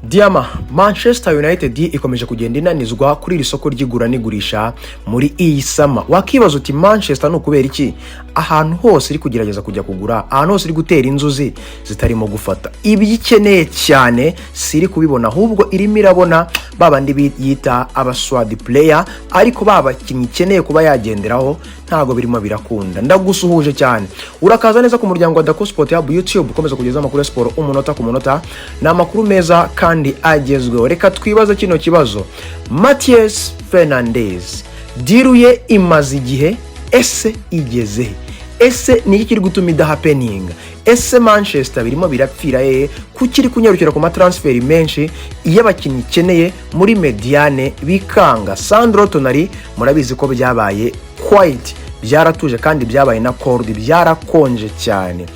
Diama Manchester United ikomeje kugenda inanizwa kuri iri soko ry'igura n'igurisha muri iyi summer. Wakibaza uti: "Manchester ni ukubera iki ahantu hose iri kugerageza kujya kugura, ahantu hose iri gutera inzuzi zitarimo gufata ibyo ikeneye cyane, si iri kubibona, ahubwo irimo irabona ba bandi yita aba squad player, ariko ba bakinnyi ikeneye kuba yagenderaho ntabwo birimo birakunda?" Ndagusuhuje cyane, urakaza neza ku muryango wa Dako Sport Hub YouTube, ukomeza kugeza amakuru ya siporo umunota ku munota. Ni amakuru meza kandi agezweho. Reka twibaze kino kibazo: Matheus Fernandes, deal ye imaze igihe, ese igeze he? Ese ni iki kiri gutuma idahappeninga? Ese Manchester birimo birapfira hehe? Kuki iri kunyarukira ku matransfer menshi iyo abakinnyi ikeneye muri médiane bikanga? Sandro Tonali murabizi ko byabaye quiet, byaratuje kandi byabaye na cold, byarakonje cyane.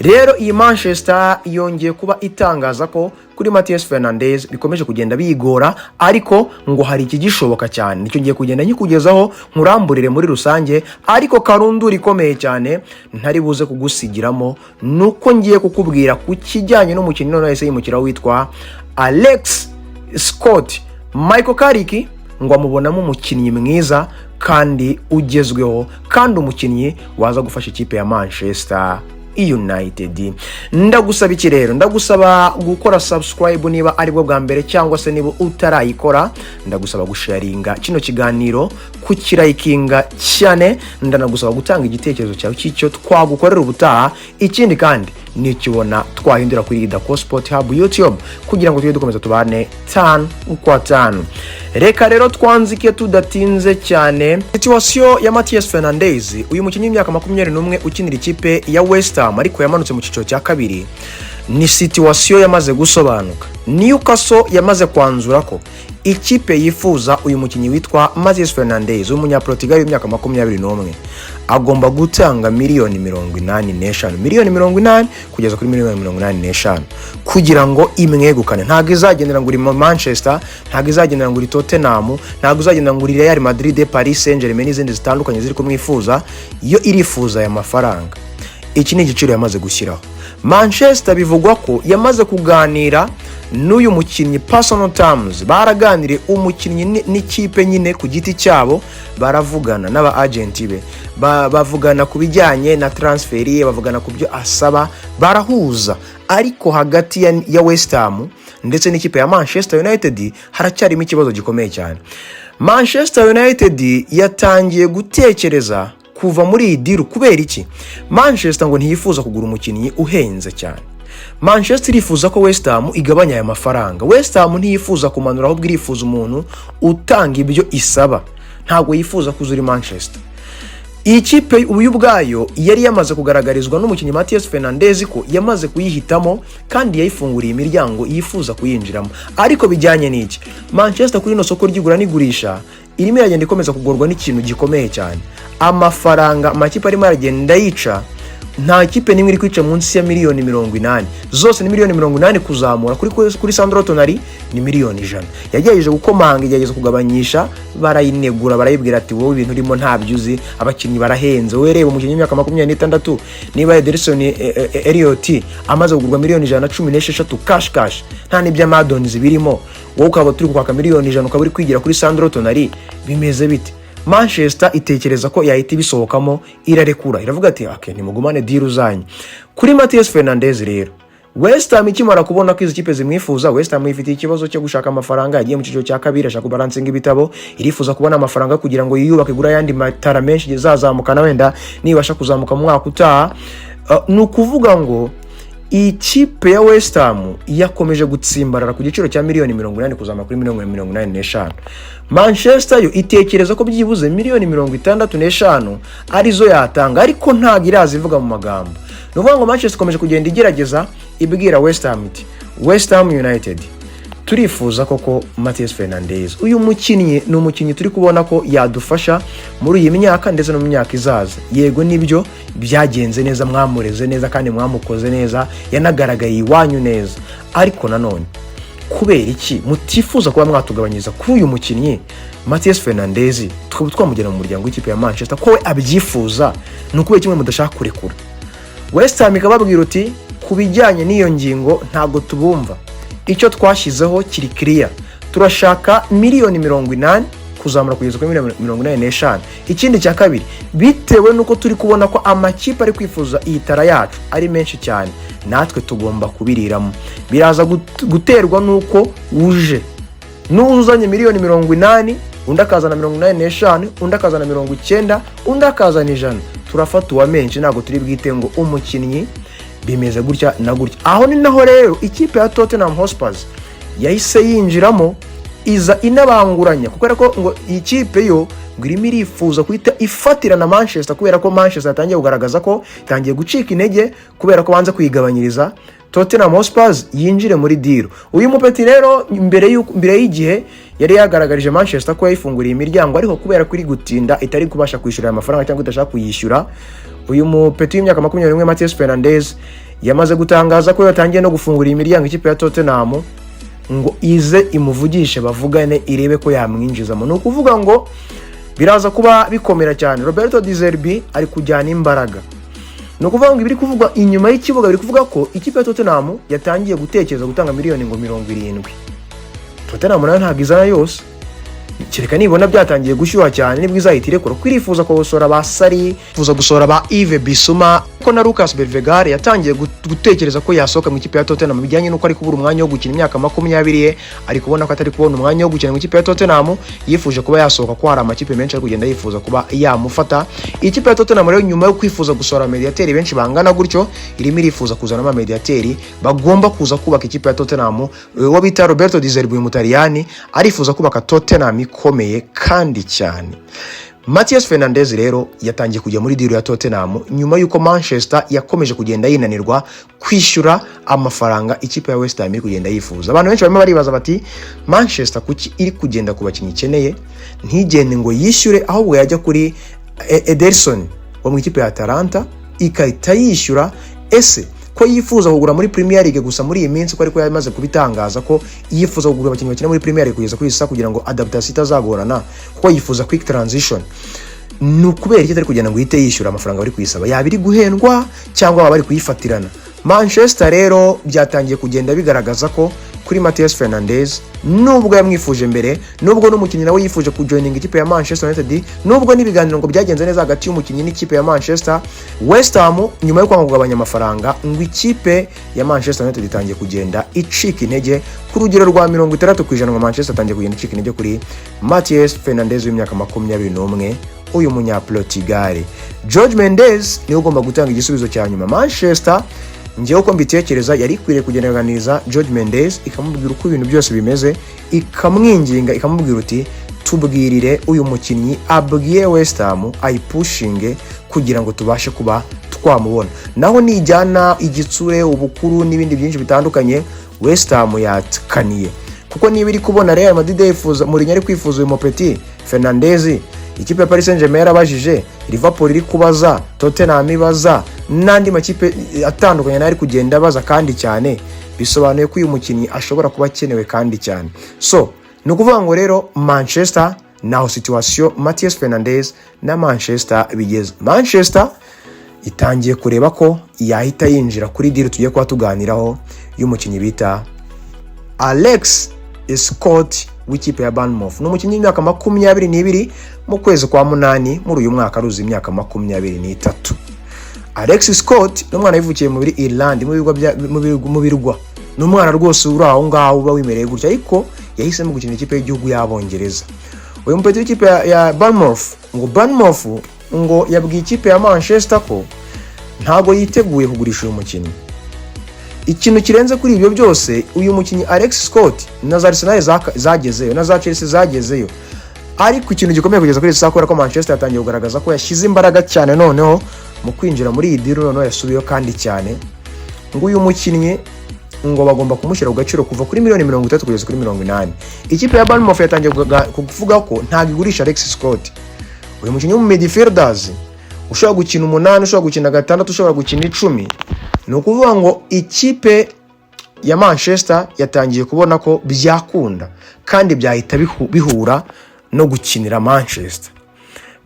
Rero iyi Manchester yongeye kuba itangaza ko kuri Matheus Fernandes bikomeje kugenda biyigora, ariko ngo hari ikigishoboka cyane. Nicyo ngiye kugenda nkikugezaho, nkuramburire muri rusange. Ariko karundura ikomeye cyane ntari buze kugusigiramo nuko ngiye kukubwira ku kijyanye n'umukinnyi noneho yahise yimukira witwa Alex Scott. Michael Carrick ngo amubonamo umukinnyi mwiza kandi ugezweho, kandi umukinnyi waza gufasha ikipe ya Manchester United. Ndagusaba iki rero? Ndagusaba gukora subscribe niba aribwo bwa mbere cyangwa se niba utarayikora. Ndagusaba gusharinga kino kiganiro, kukilikinga cyane. Ndanagusaba gutanga igitekerezo cyawe cy'icyo twagukorera ubutaha. Ikindi kandi nikibona twahindura kuri Dako Sport Hub YouTube kugira ngo tujye dukomeza tubane tanu ukwa tanu. Reka rero twanzike tudatinze cyane. Situation ya Matheus Fernandes, uyu mukinnyi w'imyaka 21 ukinira ikipe ya West Ham ariko yamanutse mu cyiciro cya kabiri, ni situation yamaze gusobanuka. Newcastle yamaze kwanzura ko ikipe yifuza uyu mukinnyi witwa Matheus Fernandes w'umunyaportugal w'imyaka 21 agomba gutanga miliyoni 85, miliyoni 80 kugeza kuri miliyoni 85 kugira ngo imwegukane. Ntabwo izagendera ngo uri mu Manchester, ntabwo izagendera ngo uri Tottenham, ntabwo izagendera ngo uri Real Madrid, Paris Saint-Germain n'izindi zitandukanye ziri kumwifuza. Yo irifuza aya mafaranga. Iki ni igiciro yamaze gushyiraho. Manchester bivugwa ko yamaze kuganira n'uyu mukinnyi personal terms, baraganiriye umukinnyi n'ikipe nyine ku giti cyabo, baravugana n'aba agent be, bavugana ku bijyanye na transfer ye, bavugana ku byo asaba, barahuza. Ariko hagati ya West Ham ndetse n'ikipe ya Manchester United haracyarimo ikibazo gikomeye cyane. Manchester United yatangiye gutekereza kuva muri iyi deal. Kubera iki? Manchester ngo ntiyifuza kugura umukinnyi uhenze cyane. Manchester irifuza ko West Ham igabanya aya mafaranga. West Ham ntiyifuza kumanura, ahubwo irifuza umuntu utanga ibyo isaba. Ntabwo yifuza kuza uri Manchester. Iyi kipe ubu ubwayo yari yamaze kugaragarizwa n'umukinnyi Matheus Fernandes ko yamaze kuyihitamo kandi yayifunguriye imiryango, yifuza kuyinjiramo. Ariko bijyanye n'iki? Manchester kuri ino soko ry'igura n'igurisha irimo iragenda ikomeza kugorwa n'ikintu gikomeye cyane: amafaranga. Amakipe arimo aragenda yica, nta kipe n'imwe iri kwica munsi ya miliyoni 80, zose ni miliyoni 80 kuzamura. Kuri Sandro Tonali ni miliyoni 100. Yagerageje gukomanga, igerageza kugabanyisha, barayinegura, barayibwira ati: "Wowe ibintu urimo ntabyo uzi, abakinnyi barahenze. Wowe reba umukinnyi w'imyaka 26, niba Ederson Elliot amaze kugurwa miliyoni 116 cash cash, nta n'iby'ama add-ons birimo, wowe ukaba turi kwaka miliyoni 100, ukaba uri kwigira kuri Sandro Tonali, bimeze bite?" Manchester itekereza ko yahita ibisohokamo, irarekura, iravuga ati: "Okay, nimugumane deal zanyu." Kuri Matheus Fernandes rero, West Ham ikimara kubona ko izi kipe zimwifuza, West Ham ifitiye ikibazo cyo gushaka amafaranga. Yagiye mu cyiciro cya kabiri, ashaka kubalancinga ibitabo, irifuza kubona amafaranga kugira ngo yiyubake, igure ayandi matara menshi izazamukana, wenda nibasha kuzamuka mu mwaka utaha. Ni ukuvuga ngo iyi kipe ya West Ham yakomeje gutsimbarara ku giciro cya miliyoni 80 kuzamura kuri miliyoni 85. Manchester yo itekereza ko byibuze miliyoni 65 arizo yatanga, ariko ntabwo iraza ivuga mu magambo. Ni ukuvuga ngo Manchester ikomeje kugenda igerageza, ibwira West Ham iti: "West Ham United, turifuza koko Matheus Fernandes. Uyu mukinnyi ni umukinnyi turi kubona ko yadufasha muri iyi myaka ndetse no mu myaka izaza. Yego nibyo, byagenze neza, mwamureze neza kandi mwamukoze neza, yanagaragaye iwanyu neza. Ariko nanone kubera iki mutifuza kuba mwatugabanyiriza kuri uyu mukinnyi Matheus Fernandes, tukaba twamugena mu muryango w'ikipe ya Manchester, ko we abyifuza? Ni ukubera kimwe mudashaka kurekura?" West Ham ikababwira uti: "Ku bijyanye n'iyo ngingo ntabwo tubumva." Icyo twashyizeho kiri kiriya, turashaka miliyoni 80 kuzamura kugeza kuri miliyoni 85. Ikindi cya kabiri, bitewe n'uko turi kubona ko amakipe ari kwifuza iyi talent yacu ari menshi cyane, natwe tugomba kubiriramo. Biraza guterwa n'uko uje n'uzanye miliyoni 80, undi akazana 85, undi akazana 90, undi akazana 100, turafata uwa menshi. Ntabwo turi bwite ngo umukinnyi bimeze gutya na gutya. Aho ni naho rero ikipe ya Tottenham Hotspur yahise yinjiramo, iza inabanguranya, kubera ko ngo iyi kipe yo ngo irimo irifuza guhita ifatira na Manchester, kubera ko Manchester yatangiye kugaragaza ko itangiye gucika intege kubera ko banze kuyigabanyiriza. Tottenham Hotspur yinjire muri deal. Uyu mupeti rero mbere y'igihe yari yagaragarije Manchester ko yayifunguriye imiryango, ariko kubera ko iri gutinda, itari kubasha kwishyura aya mafaranga cyangwa idashaka kuyishyura, uyu mupeti w'imyaka 21, Matheus Fernandes, yamaze gutangaza ko yatangiye no gufungura imiryango ikipe ya Tottenham ngo ize imuvugishe, bavugane, irebe ko yamwinjizamo. Ni ukuvuga ngo biraza kuba bikomera cyane. Roberto De Zerbi ari kujyana imbaraga. Ni ukuvuga ngo ibiri kuvugwa inyuma y'ikibuga biri kuvuga ko ikipe ya Tottenham yatangiye gutekereza gutanga miliyoni ngo 70. Tottenham nayo ntabwo izana yose, kereka nibona byatangiye gushyuha cyane nibwo izahita irekura, kuko irifuza gusohora ba Sari, irifuza gusohora ba Yves Bissouma, ko na Lucas Bergvall yatangiye gutekereza ko yasohoka mu ikipe ya Tottenham, bijyanye n'uko ari kubura umwanya wo gukina. Imyaka 20 ye, ari kubona ko atari kubona umwanya wo gukina mu ikipe ya Tottenham. Yifuje kuba yasohoka ko hari amakipe menshi ari kugenda yifuza kuba yamufata. Ikipe ya Tottenham rero, nyuma yo kwifuza gusohora mediateri benshi bangana gutyo, irimo irifuza kuzanamo amamediateri bagomba kuza kubaka ikipe ya Tottenham. Uwo bita Roberto De Zerbi, uyu Mutaliyani, arifuza kubaka Tottenham ikomeye kandi cyane. Matheus Fernandes rero yatangiye kujya muri deal ya Tottenham nyuma y'uko Manchester yakomeje kugenda yinanirwa kwishyura amafaranga ikipe ya West Ham iri kugenda yifuza. Abantu benshi barimo baribaza bati: "Manchester kuki iri kugenda ku bakinnyi ikeneye ntigende ngo yishyure, ahubwo yajya kuri Ederson wo mu ikipe ya Atalanta ikahita yishyura? Ese ko yifuza kugura muri Premier League gusa muri iyi minsi, ko ariko yamaze kubitangaza ko yifuza kugura abakinnyi bakina muri Premier League kugeza kuri iyi saha, kugira ngo adaptation itazagorana, kuko yifuza quick transition, ni ukubera iki itari kugenda ngo ihite yishyura amafaranga bari kuyisaba? Yaba iri guhendwa cyangwa baba bari kuyifatirana?" Manchester rero byatangiye kugenda bigaragaza ko kuri Matheus Fernandes, nubwo yamwifuje mbere, nubwo n'umukinnyi nawe yifuje kujoininga ikipe ya Manchester United, nubwo n'ibiganiro ngo byagenze neza hagati y'umukinnyi n'ikipe ya Manchester, West Ham nyuma yo kwanga kugabanya amafaranga, ngo ikipe ya Manchester United itangiye kugenda icika intege ku rugero rwa 60%. Ngo Manchester itangiye kugenda icika intege kuri Matheus Fernandes w'imyaka 21, uyu munyaportugal. Jorge Mendes niwe ugomba gutanga igisubizo cya nyuma. Manchester, njyewe uko mbitekereza, yari ikwiriye kugendaganiza Jorge Mendes, ikamubwira uko ibintu byose bimeze, ikamwinginga, ikamubwira uti: "Tubwirire uyu mukinnyi abwiye West Ham ayipushinge kugira ngo tubashe kuba twamubona." Naho nijyana igitsure, ubukuru n'ibindi byinshi bitandukanye, West Ham yatkaniye, kuko niba iri kubona Real Madrid yifuza Mourinho, ari kwifuza uyu mopeti Fernandez, ikipe ya Paris Saint-Germain yarabajije, Liverpool iri kubaza, Tottenham ibaza, n'andi makipe atandukanye nayo ari kugenda abaza kandi cyane, bisobanuye ko uyu mukinnyi ashobora kuba akenewe kandi cyane. So ni ukuvuga ngo rero Manchester, naho situation Matheus Fernandes na Manchester bigeze, Manchester itangiye kureba ko yahita yinjira kuri deal tugiye kuba tuganiraho y'umukinnyi bita Alex Scott w'ikipe ya Bournemouth. Ni umukinnyi w'imyaka 22, mu kwezi kwa munani muri uyu mwaka aruzuza imyaka 23. Alex Scott ni umwana wivukiye muri Ireland, mu birwa. Ni umwana rwose uri aho ngaho uba wimereye gutya, ariko yahisemo gukina ikipe y'igihugu y'Abongereza. Uyu mupeti w'ikipe ya Bournemouth, ngo Bournemouth ngo yabwiye ikipe ya Manchester ko ntago yiteguye kugurisha uyu mukinnyi. Ikintu kirenze kuri ibyo byose, uyu mukinnyi Alex Scott na za Arsenal zagezeyo, na za Chelsea zagezeyo, ariko ikintu gikomeye kugeza kuri iyi saha, kubera ko Manchester yatangiye kugaragaza ko yashyize imbaraga cyane noneho mu kwinjira muri iyi deal, noneho yasubiyeho kandi cyane, ngo uyu mukinnyi ngo bagomba kumushyira ku gaciro kuva kuri miliyoni 30 kugeza kuri 80. Ikipe ya Bournemouth yatangiye kuvuga ko ntabwo igurisha Alex Scott, uyu mukinnyi wo mu midfielders ushobora gukina umunani, ushobora gukina gatandatu, ushobora gukina 10. Ni ukuvuga ngo ikipe ya Manchester yatangiye kubona ko byakunda kandi byahita bihura no gukinira Manchester.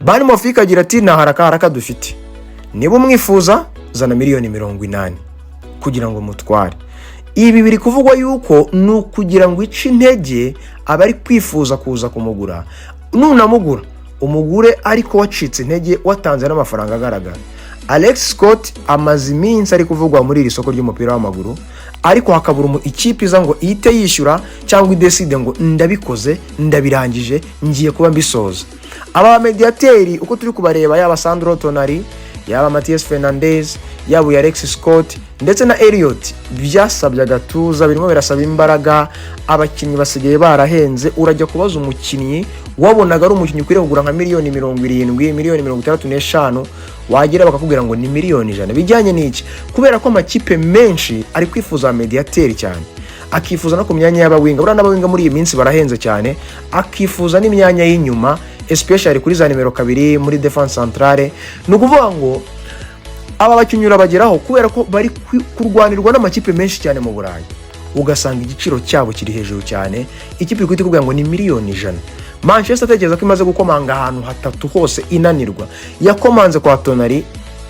Bournemouth ikagira ati: "Nta haraka haraka dufite, niba umwifuza zana miliyoni 80 kugira ngo mutware." Ibi biri kuvugwa yuko ni ukugira ngo ice intege abari kwifuza kuza kumugura. Nunamugura, umugure ariko wacitse intege, watanze n'amafaranga agaragara. Alex Scott amaze iminsi ari kuvugwa muri iri soko ry'umupira w'amaguru, ariko hakabura ikipe iza ngo ihite yishyura cyangwa idecide ngo ndabikoze, ndabirangije, ngiye kuba mbisoza. Aba mediateri uko turi kubareba, yaba Sandro Tonali, yaba Matheus Fernandes, yaba uyu Alex Scott ndetse na Elliot, byasabye agatuza, birimo birasaba imbaraga. Abakinnyi basigaye barahenze. Urajya kubaza umukinnyi wabonaga ari umukinnyi ukwiriye kugura nka miliyoni 70, miliyoni 65, wagera bakakubwira ngo ni miliyoni 100. Bijyanye n'iki? Kubera ko amakipe menshi ari kwifuza mediateri cyane, akifuza no ku myanya y'abawinger. Buriya n'abawinger muri iyi minsi barahenze cyane. Akifuza n'imyanya y'inyuma, especially kuri za nimero 2 muri defense centrale. Ni ukuvuga ngo aba bakinnyi urabageraho kubera ko bari kurwanirwa n'amakipe menshi cyane mu Burayi, ugasanga igiciro cyabo kiri hejuru cyane. Ikipe iri guhita ikubwira ngo ni miliyoni 100. Manchester atekereza ko imaze gukomanga ahantu hatatu hose inanirwa. Yakomanze kwa Tonali,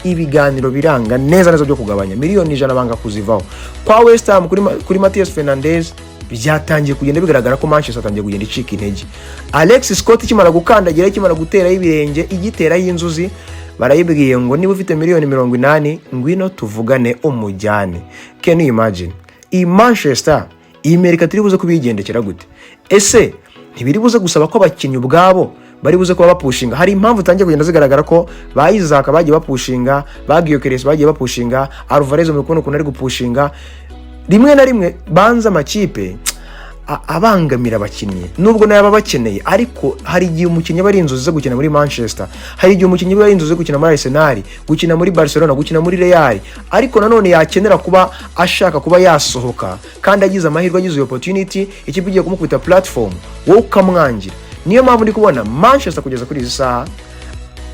ibiganiro biranga neza neza byo kugabanya miliyoni 100, banga kuzivaho. Kwa West Ham kuri Matheus Fernandes, byatangiye kugenda bigaragara ko Manchester atangiye kugenda icika intege. Alex Scott ikimara gukandagira, ikimara guteraho ibirenge, igiteraho inzuzi, barayibwiye ngo niba ufite miliyoni 80, ngwino tuvugane umujyane. Can you imagine? Iyi Manchester, iyi mercato iri buze kubigendekera gute? Ese ntibiri buze gusaba ko abakinnyi ubwabo bari buze kuba bapushinga? Hari impamvu zitangiye kugenda zigaragara ko ba Isak bagiye bapushinga, ba Gyökeres bagiye bapushinga, Alvarez muri kubona ukuntu ari gupushinga. Rimwe na rimwe banza amakipe abangamira abakinnyi nubwo nayo aba bakeneye, ariko hari igihe umukinnyi aba ari inzozi zo gukina muri Manchester, hari igihe umukinnyi aba ari inzozi zo gukina muri Arsenal, gukina muri Barcelona, gukina muri Real, ariko nanone yakenera kuba ashaka kuba yasohoka, kandi agize amahirwe, agize iyo opportunity, ikipe igiye kumukubita platform, wowe ukamwangira. Niyo mpamvu ndi kubona Manchester kugeza kuri izi saha,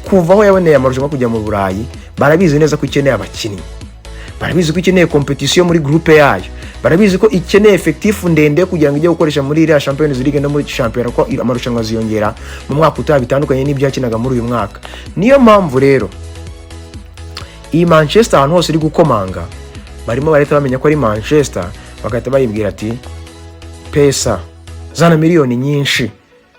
kuva aho yaboneye amarushanwa kujya mu Burayi, barabizi neza ko ikeneye abakinnyi, barabizi ko ikeneye competition muri groupe yayo, barabizi ko ikeneye effectif ndende kugira ngo ijye gukoresha muri iriya Champions League no muri shampiyona, ko amarushanwa aziyongera mu mwaka utaha, bitandukanye n'ibyo yakinaga muri uyu mwaka. Niyo mpamvu rero iyi Manchester ahantu hose iri gukomanga, barimo barahita bamenya ko ari Manchester, bagahita bayibwira ati pesa, zana miliyoni nyinshi.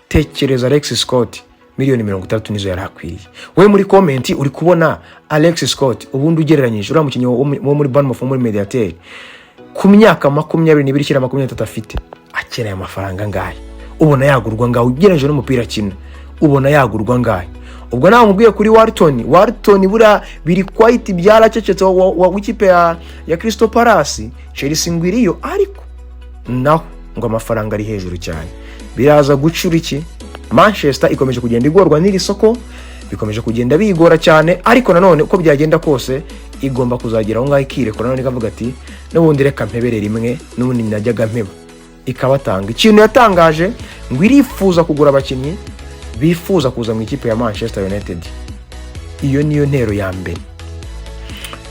Tekereza Alex Scott, miliyoni 60 nizo yari akwiriye. Wowe muri comment uri kubona Alex Scott ubundi ugereranyije uriya mukinnyi wo muri Bournemouth, wo muri mediateur, ku myaka 22 ishyira 23 afite, akeneye amafaranga angahe? Ubona yagurwa ngaho? Ugereranyije n'umupira akina, ubona yagurwa angahe? Ubwo nawe mubwiye kuri Wharton. Wharton buriya biri quiet, byaracecetse, w'ikipe ya Crystal Palace. Chelsea ngo iriyo, ariko naho ngo amafaranga ari hejuru cyane. Biraza gucura iki? Manchester ikomeje kugenda igorwa n'iri soko, bikomeje kugenda biyigora cyane, ariko nanone uko byagenda kose igomba kuzagera aho ngaho ikirekura, nanone ikavuga ati n'ubundi reka mpebere rimwe, n'ubundi najyaga mpeba, ikabatanga. Ikintu yatangaje ngo irifuza kugura abakinnyi bifuza kuza mu ikipe ya Manchester United. Iyo niyo ntero ya mbere.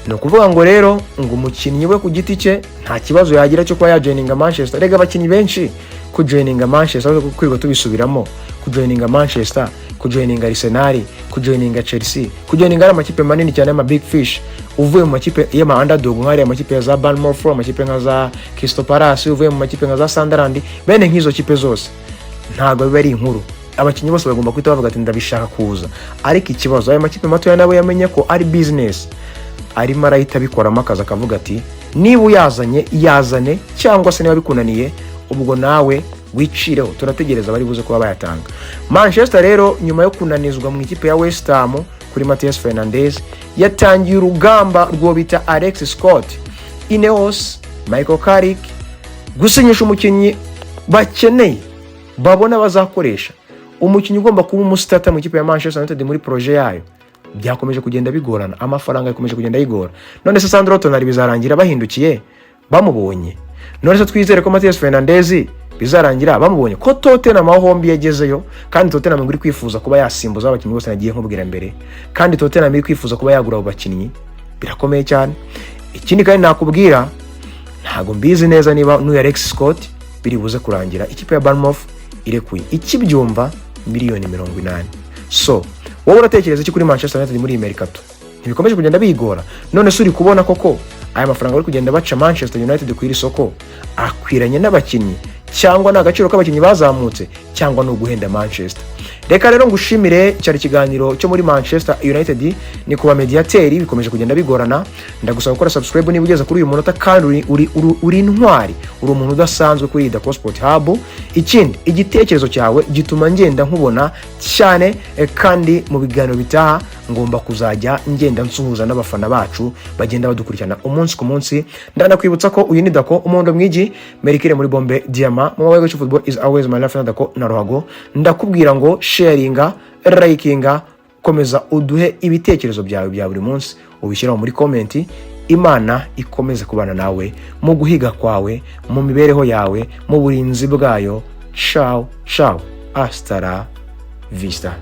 Ni ukuvuga ngo rero ngo umukinnyi we ku giti cye nta kibazo yagira cyo kuba yajoininga Manchester. Rega abakinnyi benshi kujoininga Manchester, kwirirwa tubisubiramo, kujoininga Manchester, kujoininga Arsenal, kujoininga Chelsea, kujoininga ari amakipe manini cyane y'ama big fish, uvuye mu makipe y'ama underdog nk'ariya amakipe ya za Bournemouth, amakipe nka za Crystal Palace, uvuye mu makipe nka za Sunderland, bene nk'izo kipe zose, ntabwo biba ari inkuru. Abakinnyi bose bagomba guhita bavuga ati ndabishaka kuza. Ariko ikibazo, ayo makipe matoya nabo yamenye ko ari business, arimo arahita abikoramo akazi, akavuga ati niba uyazanye yazane, cyangwa se niba bikunaniye ubwo nawe wicireho, turategereza bari buze kuba bayatanga. Manchester rero, nyuma yo kunanizwa mu ikipe ya West Ham kuri Matheus Fernandes, yatangiye urugamba rwo bita Alex Scott. Ineos, Michael Carrick, gusinyisha umukinnyi bakeneye, babona bazakoresha, umukinnyi ugomba kuba umustarter mu ikipe ya Manchester United muri projet yayo, byakomeje kugenda bigorana. Amafaranga yakomeje kugenda yigora. None se Sandro Tonali bizarangira bahindukiye bamubonye? None se twizere ko Matheus Fernandes bizarangira bamubonye? Ko Tottenham aho hombi yagezeyo, kandi Tottenham ngo iri kwifuza kuba yasimbuza abakinnyi bose nagiye nkubwira mbere, kandi Tottenham iri kwifuza kuba yagura abo bakinnyi, birakomeye cyane. Ikindi kandi nakubwira, ntabwo mbizi neza niba n'uyu Alex Scott biri buze kurangira ikipe ya Bournemouth irekuye ikibyumva miliyoni 80. So wowe uratekereza iki kuri Manchester United muri iyi mercato? Ntibikomeje kugenda bigora? None se uri kubona koko Aya mafaranga bari kugenda baca Manchester United ku iri soko akwiranye n'abakinnyi, cyangwa ni agaciro k'abakinnyi bazamutse, cyangwa ni uguhenda Manchester? Reka rero ngushimire. Cyari ikiganiro cyo muri Manchester United, ni kuba mediateri bikomeje kugenda bigorana. Ndagusaba gukora subscribe niba ugeze kuri uyu munota, kandi uri intwari, uri umuntu udasanzwe kuri iyi Dako Sport Hub. Ikindi, igitekerezo cyawe gituma ngenda nkubona cyane, kandi mu biganiro bitaha ngomba kuzajya ngenda nsuhuza n'abafana bacu bagenda badukurikirana umunsi ku munsi. Ndanakwibutsa ko uyu ni Dako Umuhondo Mwigi Merikire muri Bombe Diama mu maboko. Football is always my life na Dako na Ruhago. Ndakubwira ngo sharinga, likinga, komeza uduhe ibitekerezo byawe bya buri munsi, ubishyiraho muri comment. Imana ikomeze kubana nawe mu guhiga kwawe, mu mibereho yawe, mu burinzi bwayo. Ciao ciao, hasta la vista.